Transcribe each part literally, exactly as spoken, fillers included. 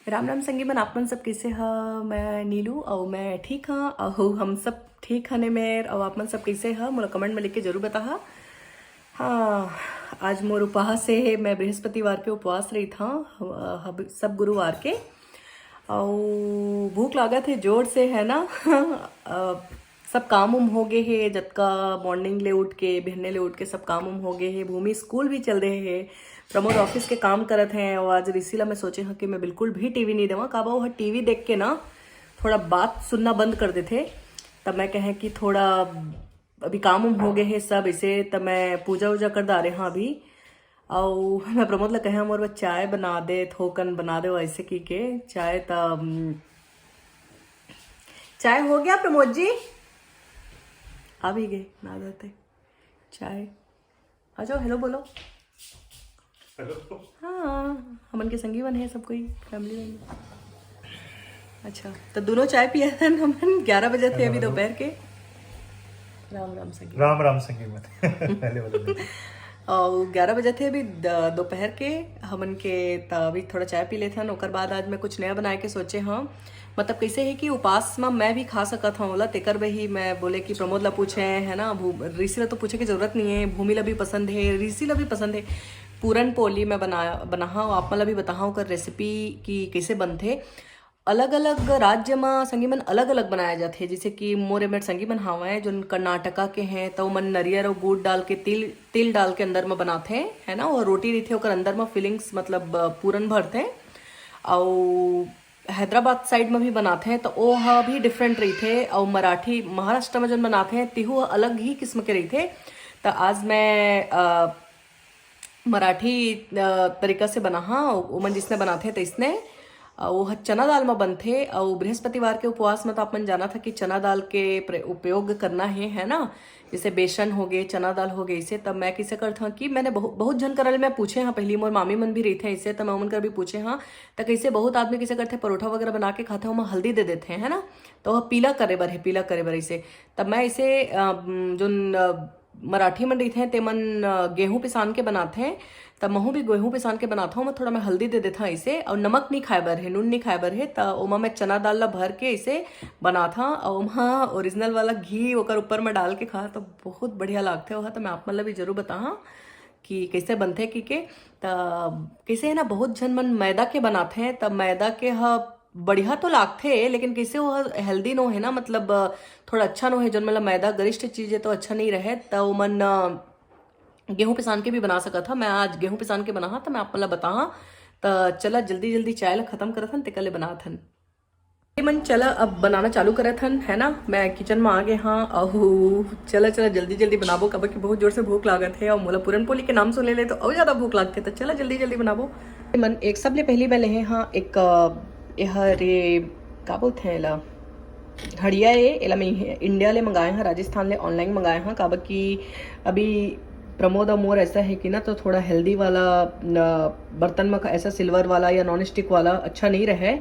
राम राम संगी मन, आप मन सब कइसे ह? मैं नीलू अउ मैं ठीक ह, अउ हम सब ठीक हने मेर। अउ आप मन सब कइसे ह, मोला कमेंट में लिख के जरूर बताहा। हाँ, आज मोर उपवास हे, मैं बृहस्पतिवार के उपवास रहिथंव, ह-, हब-, सब गुरुवार के। अउ भूख लागत हे जोर से, है ना? अ, सब काम उम हो गे हे, जतका मॉर्निंग ले उठ के, बिहने ले उठ के सब काम उम हो गे हे। भूमि स्कूल भी चल दे हे, प्रमोद ऑफिस के काम करत हे। अउ आज ऋषि ला मैं सोचे हंव कि मैं बिल्कुल भी टीवी नहीं देवां, काबर वो टीवी देख के ना थोड़ा बात सुनना बंद कर देथे। तब मैं कहें कि थोड़ा अभी काम उम हो गे हे सब, इसे तब मैं पूजा उजा कर डारे हंव अभी। अउ मैं प्रमोद ला कहे, मोर बर चाय बना दे, थोकन बना दे, वैसे की के चाय त, उम, चाय हो गया प्रमोद जी? आ भी गए ना जाते। चाय आ जाओ, हेलो बोलो। हेलो। हाँ, हमन के संगी मन हे सब कोई, फैमिली में। अच्छा, तो दोनों चाय पिया हन हमन, ग्यारह बजे थे हेलो, अभी हेलो। दोपहर के। राम राम संगी। राम राम संगी मन। पहले वाला नहीं। अउ ग्यारह बजे थे अभी द-, दोपहर के, हमन के त अभी थोड़ा चाय पी लेथन, ओकर बाद आज मैं कुछ नया बनाए के सोचे हंव। मतलब कइसे हे कि उपास म मैं भी खा सकत हंव ओला, तेकर बर ही मैं बोले कि प्रमोद ला पूछे, है ना, भू-, ऋषि ला तो पूछे के जरूरत नहीं है, भूमि ला भी पसंद है, ऋषि ला भी पसंद है। पूरन पोली मैं बना, बनाहा, आप मन ला भी बताहा ओकर रेसिपी कि कइसे बनथे। अलग-अलग राज्य म संगी मन अलग-अलग बनाया जाथे। जइसे कि मोर एमेर संगी मन हावय, जोन कर्नाटका के हैं, त ओमन नरियर अउ गुड़ डाल के, तिल, तिल डाल के अंदर म बनाथे, है ना? वो रोटी रहिथे, ओकर अंदर म फिलिंग्स, मतलब, अ, पूरन भरथे। अउ हैदराबाद साइड म भी बनाथे, त ओ ह भी डिफरेंट रहिथे। अउ मराठी, महाराष्ट्र म जोन बनाथे, तिहू ह अलग ही किस्म के रहिथे। त आज मैं, अ, मराठी, अ, तरीका से बनाहा, ओमन जिसने बनाथे तइसने। अ, वो ह चना दाल म बनथे, अउ बृहस्पतिवार के उपवास म तो आप मन जानत ह कि चना दाल के प्र-, उपयोग करना हे, है ना? जैसे बेसन हो गे, चना दाल हो गे, इसे तब मैं कइसे करथंव कि मैंने बहु-, बहुत झन करा ले मैं पूछे हंव, पहली मोर मामी मन भी रहिथे इसे, त मैं ओमन कर भी पूछे हंव, त कइसे बहुत आदमी कइसे करथे, परोठा वगैरह बना के खाथे, ओमा हल्दी दे देथे, है ना? त वो पीला करे बर हे, पीला करे बर इसे। तब मैं इसे, अ, जोन, अ, मराठी मन रहिथे, ते मन, अ, गेहूं पिसान के बनाथे, त महूं भी गेहूं पिसान के बनाथंव। ओमा थोड़ा मैं हल्दी दे देथंव इसे, अउ नमक नहीं खाए बर हे, नून नहीं खाए बर हे, त ओमा मैं चना दाल ला भर के इसे बनाथंव, अउ ओमा ओरिजिनल वाला घी ओकर ऊपर में डाल के खा, त बहुत बढ़िया लागथे ओहा। त मैं आप मन ला भी जरूर बताहा कि कइसे बनथे कि के। त कइसे हे ना, बहुत झन मन मैदा के बनाथे, त मैदा के ह बढ़िया तो लागथे, लेकिन कइसे वो हेल्दी नो हे ना, मतलब, अ, थोड़ा अच्छा नो हे, जोन मतलब मैदा गरिष्ठ चीज हे तो अच्छा नहीं रहे, त ओमन, अ, गेहूं पिसान के भी बना सकत ह। मैं आज गेहूं पिसान के बनाहा, त मैं आप मन ला बताहा। त चला जल्दी जल्दी चाय ला खत्म करत हन, तेकर ले बनात हन। ए मन, चला अब बनाना चालू करत हन, है ना? मैं किचन में आ गे हाँ, अहू चला चला जल्दी जल्दी बनाबो, काबर कि बहुत जोर से भूख लागत हे, अउ मोला पूरन पोली के नाम सुने ले तो अउ ज्यादा भूख लागथे, त चला जल्दी जल्दी बनाबो। ए मन, एक सबले पहली मैं लेहे हाँ एक, अ, एह रे, का बोलथे एला, हड़िया ए, एला मैं इहे-, इंडिया ले मंगाए हाँ, राजस्थान ले ऑनलाइन मंगाए हाँ, काबर कि अभी प्रमोद अउ मोर ऐसा है कि ना, तो थोड़ा हेल्दी वाला, न, बर्तन में ऐसा सिल्वर वाला या नॉन स्टिक वाला अच्छा नहीं रहे,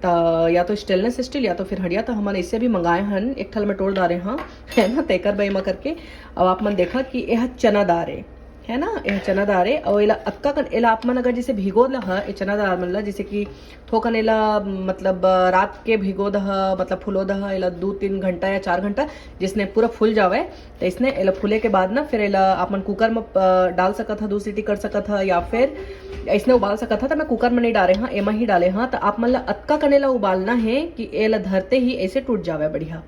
त या तो स्टेनलेस स्टील या तो फिर हड़िया, त हमन ऐसे भी मंगाए हन, एक ठल में टोर डारे हाँ, है ना, तेकर बई म करके। अब आप मन देखा कि यह चना दार है, है ना, यह चना दार है, और एला अतका कन, एला आप मन अगर जैसे भिगो ल ह, ए चना दार मन ला, जैसे कि थोकन एला, मतलब, रात के भिगो दह, मतलब, फुलो दह, एला दू तीन घंटा या चार घंटा, जिसने पूरा फूल जावे, त इसने एला फूले के बाद ना, फिर एला आप मन कुकर में, अ, डाल सकत ह, दू सीटी कर सकत ह, या फिर इसने उबाल सकत ह। त मैं कुकर में नहीं डारे हाँ, एमा ही डाले हाँ। त आप मन ला अतका कन एला उबालना है कि एला धरते ही ऐसे टूट जावे बढ़िया,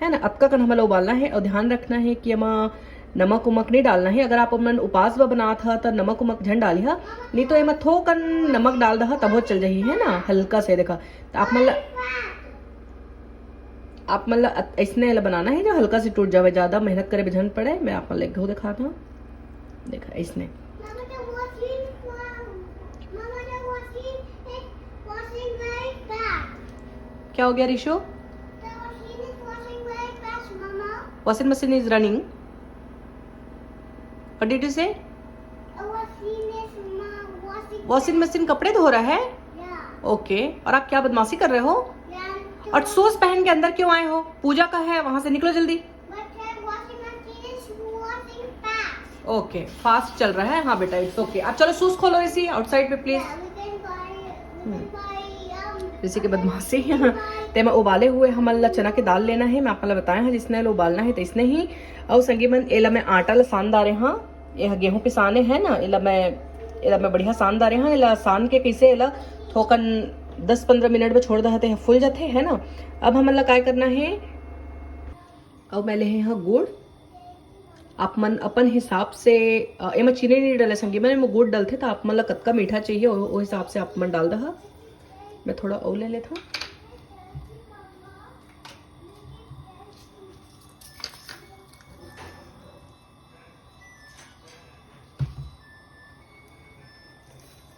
है ना। अतका कन हमन ला उबालना है, और ध्यान रखना है कि एमा नमक उमक नहीं डालना है। अगर आप मन उपास बर बनात ह, त नमक उमक झन डालिहा, नहीं तो एमा थोकन नमक डाल दहा, तभो चल जाही, है ना, हल्का से। देखा, त आप मन ला, आप मन ला अत-, अइसने एला बनाना है, जो हल्का से टूट जावे, ज्यादा मेहनत करे बर झन पड़े। मैं आप मन ला एक घाव दिखात हूँ, देखा, अइसने। क्या हो गया, Rishu? Washing machine is running. What did you say? Washing machine कपड़े धो रहा है? ओके। और आप क्या बदमाशी कर रहे हो? और शूज पहन के अंदर क्यों आए हो? पूजा का है, वहां से निकलो जल्दी। ओके, फास्ट चल रहा है। हाँ बेटा, इट्स ओके। आप चलो, शूज खोलो इसी आउटसाइड पे प्लीज। जैसे कि बदमाशी है, तेमा उबाले हुए हमन ला चना के दाल लेना है। मैं आप मन ला बताया हूँ, जिसने ला उबालना है, तो इसने ही। और संगी मन, एला मैं आटा ला सान डारे हाँ, ये गेहूं पिसाने है ना, एला मैं, एला मैं बढ़िया सान डारे हाँ। एला सान के कैसे, एला थोकन दस पंद्रह मिनट में छोड़ दे, ते फूल जाते है ना। अब हमन ला काय करना है, अउ मैं लेहे हाँ गुड़। आप मन अपन हिसाब से, अ, एमा चीनी नहीं डाले संगी मन, एमा गुड़ डलथे, तो आप मन ला कतका मीठा चाहिए, ओ, ओ हिसाब से आप मन डाल दहा। मैं थोड़ा अउ ले लेता हूँ।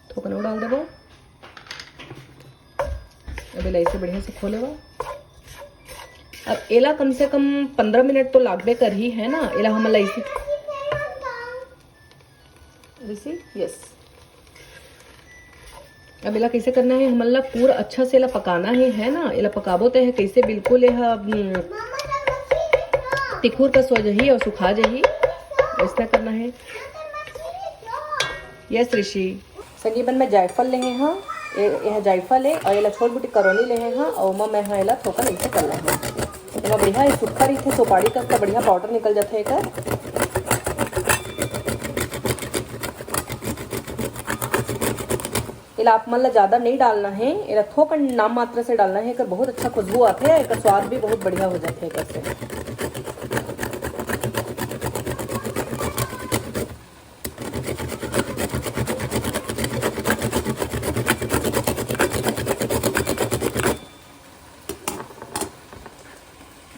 थोकन अउ डाल देबो। अब एला ऐसे बढ़िया से खो लेबो। अब एला कम से कम पंद्रह मिनट तो लागबे करही, है ना? एला हमन ला ऐसे, ऐसे, यस। अब एला कैसे करना है, हमन ला पूरा अच्छा से एला पकाना है, है ना? एला पकाबो ते है कैसे बिल्कुल एहा, हम्म, तिखुर कस हो जाही और सुखा जाही। ऐसा करना है। यस ऋषि। संगी मन, मैं जायफल लेहे हाँ, ए- यह जायफल है और एला छोट बुटी करौनी लेहे हाँ और ओमा मैं हाँ एला थोकन ऐसे कर लेहे। एमा बढ़िया ये सुक्खा रहिथे, सुपारी कस का बढ़िया पाउडर निकल जाथे एकर। एला आप मन ला ज्यादा नहीं डालना है, एला थोकन नाम मात्र से डालना है। एकर बहुत अच्छा खुशबू आथे, एकर स्वाद भी बहुत बढ़िया हो जाथे एकर से।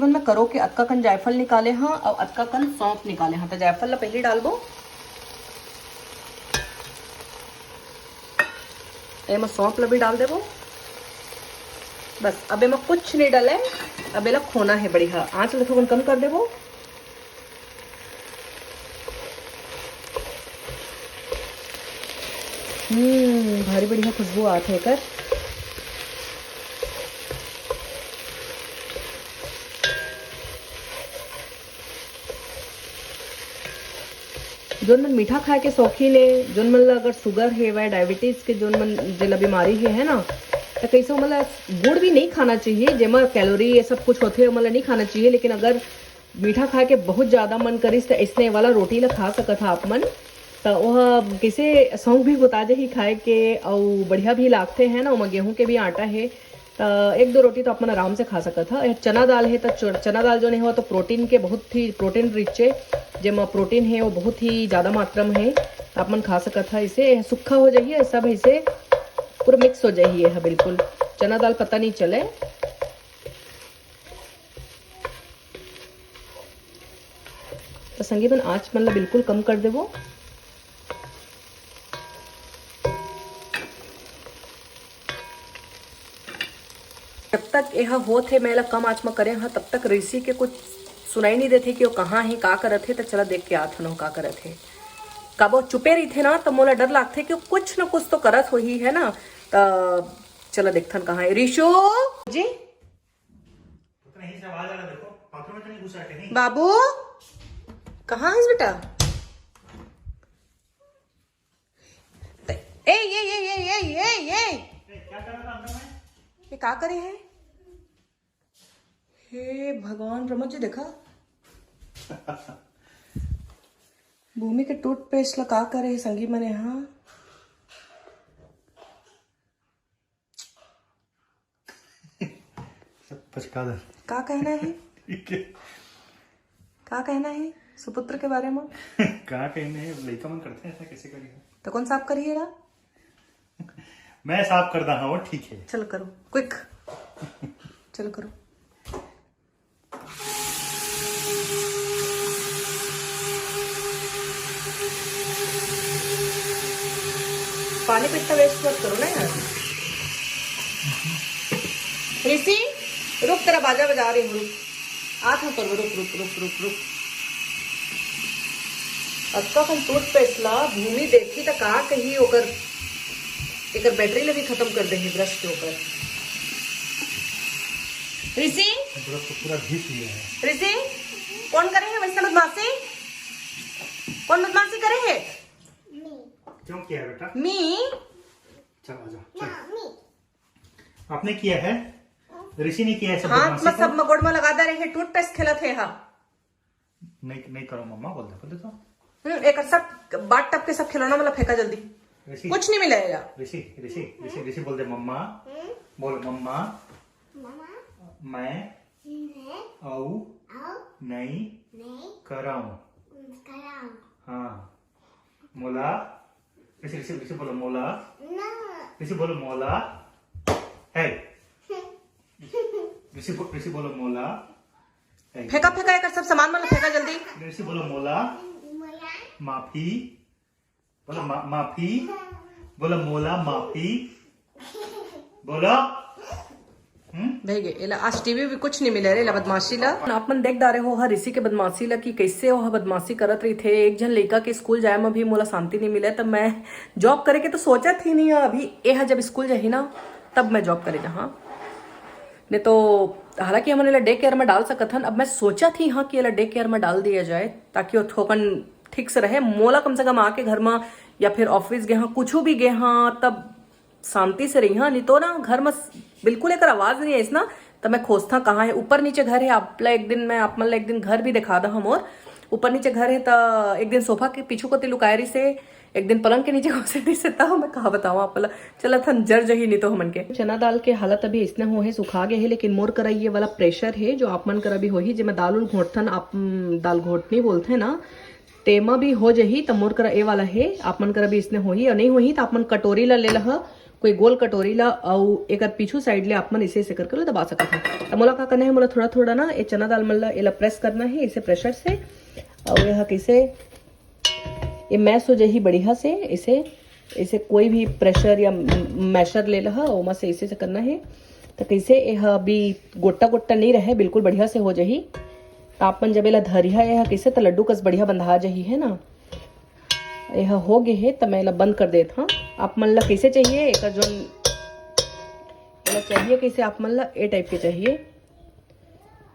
मैं करो के अतका कन जायफल निकाले हाँ और अतका कन सौंफ निकाले हाँ। तो जायफल ला पहले डालबो, एमा सौंफ ला भी डाल देबो। बस अब एमा कुछ नहीं डाले, अब एला खोना है बढ़िया। आँच ला थोकन कम कर देबो। हम्म, भारी बढ़िया खुशबू आत है एकर। जोन मन मीठा खाए के शौकीन हे, जोन मन ला अगर शुगर हे वा डायबिटीज के जोन मन जेला बीमारी हे, है ना, तो कैसे ओमन ला गुड़ भी नहीं खाना चाहिए, जेमा कैलोरी ये सब कुछ होथे, ओमन ला नहीं खाना चाहिए। लेकिन अगर मीठा खाए के बहुत ज्यादा मन करिस तो इसने वाला रोटी ला खा सकत हा आप मन। तो वह कैसे शौक भी बुता जाही खाए के, अउ बढ़िया भी लागथे, है ना, ओमा गेहूं के भी आटा हे। त एक दो रोटी तो अपन आराम से खा सकत ह। चना दाल हे त च-, चना दाल जोन हे, वो तो प्रोटीन के बहुत ही, प्रोटीन रिच हे, जेमा प्रोटीन हे वो बहुत ही ज्यादा मात्रा में हे, त अपन खा सकत ह। इसे यह सुक्खा हो जाही, ये सब इसे पूरा मिक्स हो जाही, ये ह बिल्कुल चना दाल पता नहीं चले। तो संगी मन, आँच मन ला बिल्कुल कम कर देबो। जब तक यह होत हे, मैं एला कम आँच म करे हँव, तब तक ऋषि के कुछ सुनाई नहीं देथे कि वो कहाँ हे, का करत हे। तो चला देख के आत हन, वो का करत हे। काबर चुपे रहिथे ना, तो मोला डर लागथे कि वो कुछ न कुछ तो करत होही, है ना। तो चला देखथन कहाँ हे ऋषु जी। पता नहीं, इसे आवाज आ रहा, देखो, बाथरूम में तो नहीं घुसा कहीं। बाबू, कहाँ है बेटा? ए, ये, ये, ये, ये, ये, ये। ए, क्या कर रहा था अंदर में? ये का करे है? हे भगवान, प्रमोद जी देखा, भूमि के टूथपेस्ट ला का करे है संगी मने, हाँ? सब पचका दे। का कहना है? ठीक है। का कहना है सुपुत्र के बारे में? का कहना है, लइका मन करते हैं ऐसा, कैसे करिए? तो कौन साफ करिएगा? मैं साफ कर रहा हूँ, ठीक है। चलो करो, क्विक। चलो करो। पानी पे इतना वेस्ट मत करो ना यार। ऋषि, रुक, तेरा बाजा बजा रही हूँ, रुक। आत हूँ, रुक, रुक, रुक, रुक, रुक। अतका कन टूथपेस्ट ला भूमि देखी त का कही, ओकर, एकर बैटरी ला भी खत्म कर दे है ब्रश के ऊपर। ऋषि, ब्रश तो पूरा घिस लिया है। ऋषि, कौन करे है वैसे बदमाशी? कौन बदमाशी करे है? क्यों किया है बेटा? मी। चल, आजा, चल। मी। आपने किया है? ऋषि ने किया है सब हाँ, बदमाशी मैं को? सब में गोड़ में लगा दे रहे हैं, टूथपेस्ट खेलत हे हा। नहीं, नहीं करो मम्मा, बोल दे, बोल दे तो। हम्म, एक सब बाथ टब के सब खिलौना मला फेंका जल्दी। ऋषि, कुछ नहीं मिलेगा। ऋषि, ऋषि, ऋषि, ऋषि बोल दे मम्मा। बोल मम्मा, मम्मा मैं मैं अऊ आओ नहीं नहीं कराऊं। कराओ हाँ, मोला। ऋषि, ऋषि, ऋषि बोलो मोला। ना ऋषि बोलो मोला। है। ऋषि बो-, ऋषि बोलो मोला। है। फेंका फेंका एक सब सामान मला फेंका जल्दी। ऋषि बोलो मोला। मोला माफी। बोलो मा, माफी। बोलो मोला माफी। बोलो। हम्म। भैगे एला आज टीवी भी कुछ नहीं मिले रे, एला बदमाशी ला। आप मन देख डारे हो हा ऋषि के बदमाशी ला कि कैसे वो बदमाशी करत रही थे। एक झन लइका के स्कूल जाए में भी मोला शांति नहीं मिले, तब मैं जॉब करे के तो सोचत ही नहीं है। अभी एहा जब स्कूल जाही ना, तब मैं जॉब करे जाहा। नहीं तो हालांकि हमन एला डे केयर में डाल सकत हन। अब मैं सोचत ही हाँ कि एला डे केयर में डाल दिया जाए, ताकि वो थोकन ठीक से रहे। मोला कम से कम आके घर में या फिर ऑफिस गे हाँ, कुछ भी गे हाँ, तब शांति से रही हाँ। नहीं तो ना घर में बिल्कुल एक आवाज नहीं है इस ना, तो मैं खोजता कहाँ है। ऊपर नीचे घर है, आप ला एक दिन मैं आप मन ला एक दिन घर भी दिखा दा हम। और ऊपर नीचे घर है तो एक दिन सोफा के पीछू कोती लुकाए रही से, एक दिन पलंग के नीचे घुसे रही से, तब मैं कहा बताऊँ आप ला। चला थन जर जही नहीं तो हमन के। चना दाल के हालत अभी इसने हो है, सुखा गए है, लेकिन मोर करा ये वाला प्रेशर है जो आप मन करा भी होही, जेमा दाल उल घोटथन आप, हम्म, दाल घोटनी बोलथे ना, तेमा भी हो जही। त मोर करा ए वाला है, आप मन करा भी इसने होही, और नहीं होही त आप मन कटोरी ला ले लह, कोई गोल कटोरी ला, अउ एकर पीछू साइड ले आप मन इसे इसे करके ला दबा सकत ह। त मोला का करना है, मोला थोड़ा थोड़ा ना ये चना दाल मन ला एला प्रेस करना है इसे प्रेशर से, और यह कैसे ये मैश हो जाही बढ़िया से। इसे इसे कोई भी प्रेशर या मैशर ले लहा, ओमा से इसे से करना है। तो कैसे यह अभी गोट्टा गोट्टा नहीं रहे, बिल्कुल बढ़िया से हो जाही। तो आप मन जब एला धरिहा यह कैसे तो लड्डू कस बढ़िया बंधा जाही, है ना। यह हो गए है तो मैं एला बंद कर देत हाँ। आप मन ला कैसे चाहिए एक जोन एला चाहिए कैसे आप मन ला ए टाइप के चाहिए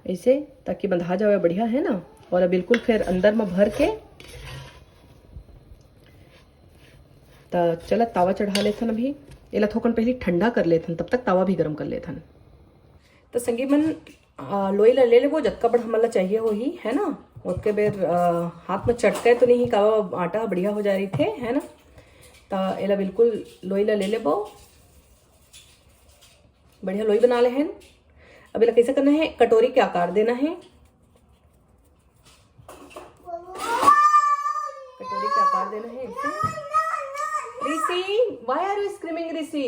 ऐसे, ताकि बंधा जावे बढ़िया, है ना। और अब बिल्कुल फिर अंदर में भर के त चला तावा चढ़ा लेथन। अभी एला थोकन पहले ठंडा कर लेथन, तब तक तावा भी गरम कर लेथन। तो संगी मन, आ, लोई ला ले लेबो, जतका बड़ हमन ला चाहिए होही, है ना। ओतके बेर आ, हाथ में चटके तो नहीं, कावा आटा बढ़िया हो जा रही थे, है ना। तो एला बिल्कुल लोई ला ले लेबो, बढ़िया लोई बना ले हैं। अब एला कैसे करना है, कटोरी के आकार देना है, कटोरी के आकार देना है इसे। ऋषि, why are you screaming ऋषि?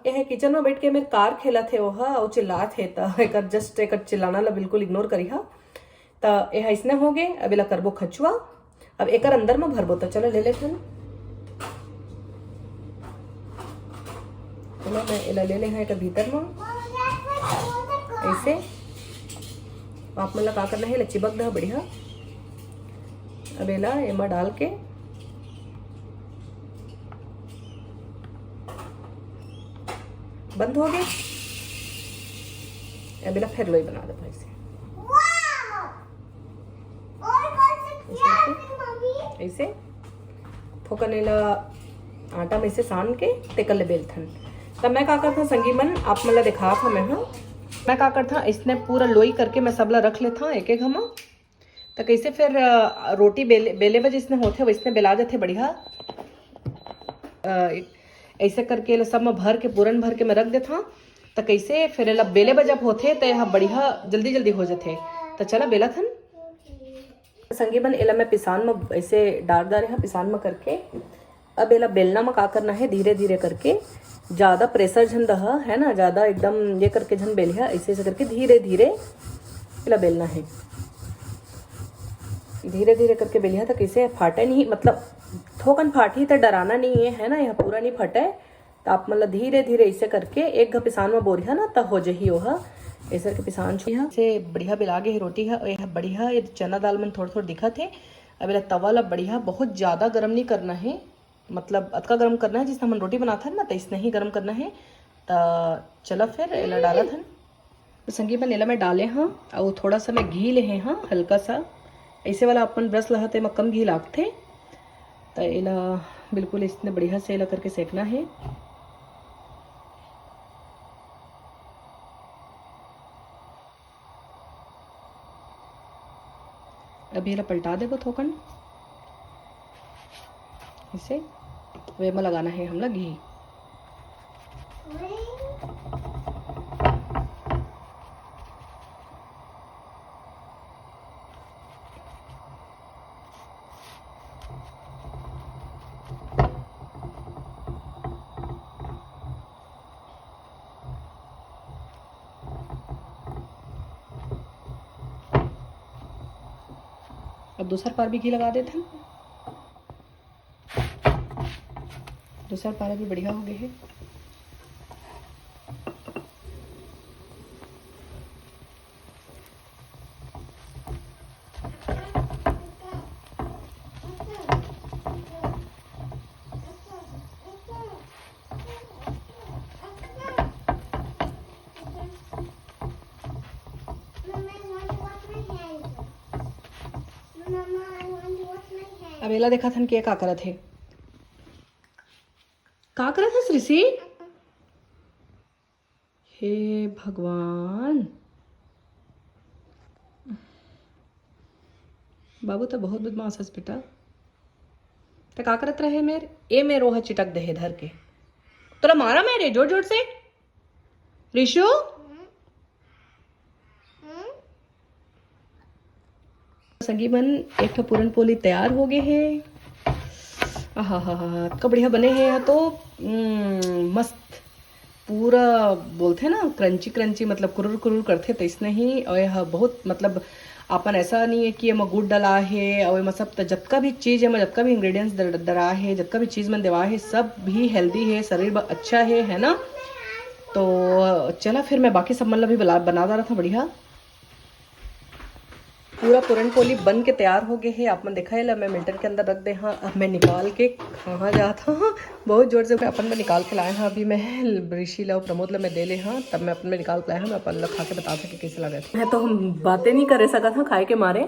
ये है किचन में बैठ के मेरे कार खेला थे वो, हाँ, वो चिल्ला थे, तो एक जस्ट एक चिल्लाना ला बिल्कुल इग्नोर करी हा। तो ये है इसने हो गए। अब एला करबो खचुआ। अब एकर अंदर में भरबो, तो चलो ले लेथन। चलो मैं एला ले ले हैं एकर भीतर में ऐसे। आप मन ला का करना है, एला चिपक दह बढ़िया। अब एला एमा डाल के बंद हो गए। अब एला फिर लोई बना दे भाई से। ऐसे थोकन एला आटा में से सान के तेकर ले बेलथन। तब मैं का करथन संगी मन, आप मन ला दिखात हंव मैं हा। मैं का करथन, इसने पूरा लोई करके मैं सबला रख लेथन एक एक हमा। त कैसे फिर अ, रोटी बेले बेले बर जिसने होथे वैसने बेला जाथे बढ़िया। अ, ऐसे करके एला सब में भर के, पूरन भर के मैं रख देथन। त कैसे फिर एला बेले बर जब होथे त एहा बढ़िया जल्दी जल्दी हो जाथे। त चला बेलथन। संगी मन, एला मैं पिसान में ऐसे डार डारे हा, पिसान में करके अब एला बेलना में का करना है, धीरे धीरे करके, ज्यादा प्रेशर झन दहा, है ना, ज्यादा एकदम ये करके झन बेलिहा, ऐसे ऐसे करके धीरे धीरे एला बेलना है। धीरे धीरे करके बेलिहा तो कैसे फाटे नहीं, मतलब थोकन फाटही तो डराना नहीं है, है ना, यह पूरा नहीं फटे। तो आप मतलब धीरे धीरे ऐसे करके एक घ पिसान में बोरिहा ना, तो हो जही ओहा। ऐसे करके पिसान छुइहा से बढ़िया बेला गे हे रोटी है। और यह बढ़िया, ये चना दाल मन थोड़ा थोड़ा दिखत है। अब एला तवा ला बढ़िया बहुत ज्यादा गरम नहीं करना है, मतलब अतका गरम करना है जिसने हमन रोटी बनाथन ना, तइसने ही गरम करना है। त चला फिर एला डालत हन। तो संगी मन, एला मैं डाले हाँ, और थोड़ा सा मैं घी ले हे हाँ, हल्का सा। ऐसे वाला अपन ब्रश लहा तेमा कम घी लागथे। त एला बिल्कुल इसने बढ़िया से एला करके सेकना है। अभी एला पलटा देबो थोकन, इसे। अब एमा लगाना हे हमला घी। अब दूसर पार भी घी लगा देथन। दूसर पार भी बढ़िया हो गए हे। अब एला देखत हन के का करत हे। का करत हस ऋषि? हे भगवान, बाबू तो बहुत बदमाश हस बेटा। त का करत रहे मेर? ए मेर ओह चिटक दे हे धर के। तोला मारा मैं रे जोर जोर से। ऋषु? संगी मन, एक ठो पूरन पोली तैयार हो गए हे। आहा हा हा, इतना बढ़िया बने हे। यहाँ तो हम्म, मस्त, पूरा बोलथे ना क्रंची क्रंची, मतलब कुरुर कुरुर करथे, तइसने ही। और यह बहुत, मतलब, अपन ऐसा नहीं है कि एमा गुड़ डला हे और एमा सब, त जतका भी चीज, एमा जतका भी इंग्रेडिएंट्स डरा हे, जतका भी चीज मन देवा हे, सब भी हेल्दी हे, शरीर बर अच्छा हे, है ना? तो चला फिर मैं बाकी सब मन ला भी बना बना डारत हूँ बढ़िया। पूरा पूरन पोली बन के तैयार हो गए हे। आप मन देखा एला, मैं मिल्टन के अंदर रख दे हाँ। अब मैं निकाल के कहाँ जात हाँ, बहुत जोर से अपन में निकाल के लाए हाँ। अभी मैं ऋषि ला, प्रमोद ला मैं दे ले हाँ, तब मैं अपन में निकाल के लाए हाँ। मैं अपन ला खा के बता सके कैसे लगे थे। मैं तो हम बातें नहीं करे सकत हाँ खाए के मारे।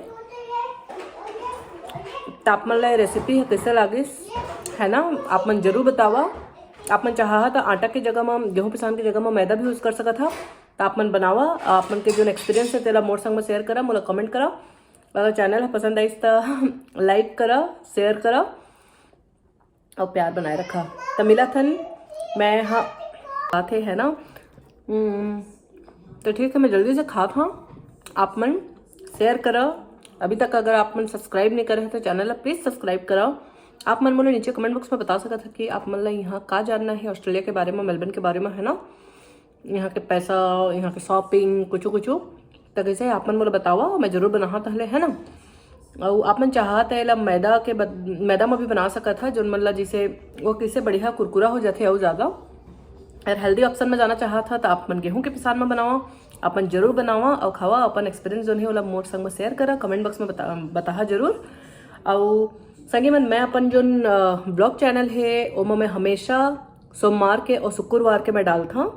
त आप मन ला रेसिपी कैसे लागिस, है ना, आप मन जरूर बतावा। आप मन चाहा तो आटा के जगह में, गेहूं पिसान के जगह में मैदा भी यूज कर सकत हा। त आप मन बनावा, आप मन के जोन एक्सपीरियंस है तेला मोर संग में शेयर करा, मोला कमेंट करा। अगर चैनल ह पसंद आइस त लाइक करा, शेयर करा और प्यार बनाए रखा। त मिला थन मैं, हाँ, बात है, है ना। हम्म, तो ठीक है, मैं जल्दी से खात हाँ। आप मन शेयर करा। अभी तक अगर आप मन सब्सक्राइब नहीं करे हैं तो चैनल ला प्लीज सब्सक्राइब करा। आप मन मोला नीचे कमेंट बॉक्स में बता सकत है कि आप मन ला यहाँ का जानना है ऑस्ट्रेलिया के बारे में, मेलबर्न के बारे में, है ना, यहाँ के पैसा, यहाँ के शॉपिंग, कुछ कुछ। तो कैसे आप मन मोला बतावा, मैं जरूर बनाहा तहले, है ना। और आप मन चाहा त एला मैदा के बद-, मैदा में भी बना सकत हा, जोन मन ला जैसे वो कैसे बढ़िया कुरकुरा हो जाथे और ज्यादा। अगर हेल्दी ऑप्शन में जाना चाहत हा तो आप मन गेहूं के पिसान में बनावा, अपन जरूर बनावा और खावा। अपन एक्सपीरियंस जोन है ओला मोर संग में शेयर करा, कमेंट बॉक्स में बता, बताहा जरूर। और संगे मन, मैं अपन जोन ब्लॉग चैनल है ओमा मैं हमेशा सोमवार के और शुक्रवार के मैं डालत हूँ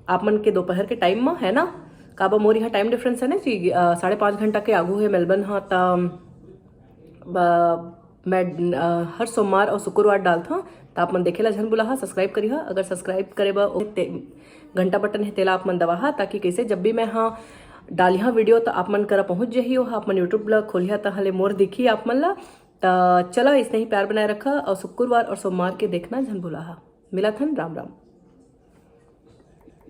आप मन के दोपहर के टाइम में, है ना। काबर मोर यहाँ टाइम डिफरेंस है ना जी, अ, साढ़े पाँच घंटा के आगू है मेलबर्न, हाँ। त ब-, मैं अ, हर सोमवार और शुक्रवार डालत हूँ। त आप मन देखे ला झन भुलाहा, सब्सक्राइब करिहा। अगर सब्सक्राइब करे बर ओ ते-, घंटा बटन है तेला आप मन दबाहा, ताकि कैसे जब भी मैं हाँ डालिहा वीडियो तो आप मन करा पहुँच जाही। ओहा आप मन यूट्यूब ला खोलिहा त हले मोर दिखी आप मन ला। त चला, इसने ही प्यार बनाए रखा और शुक्रवार और सोमवार के देखना झन भुलाहा। मिला थन, राम राम।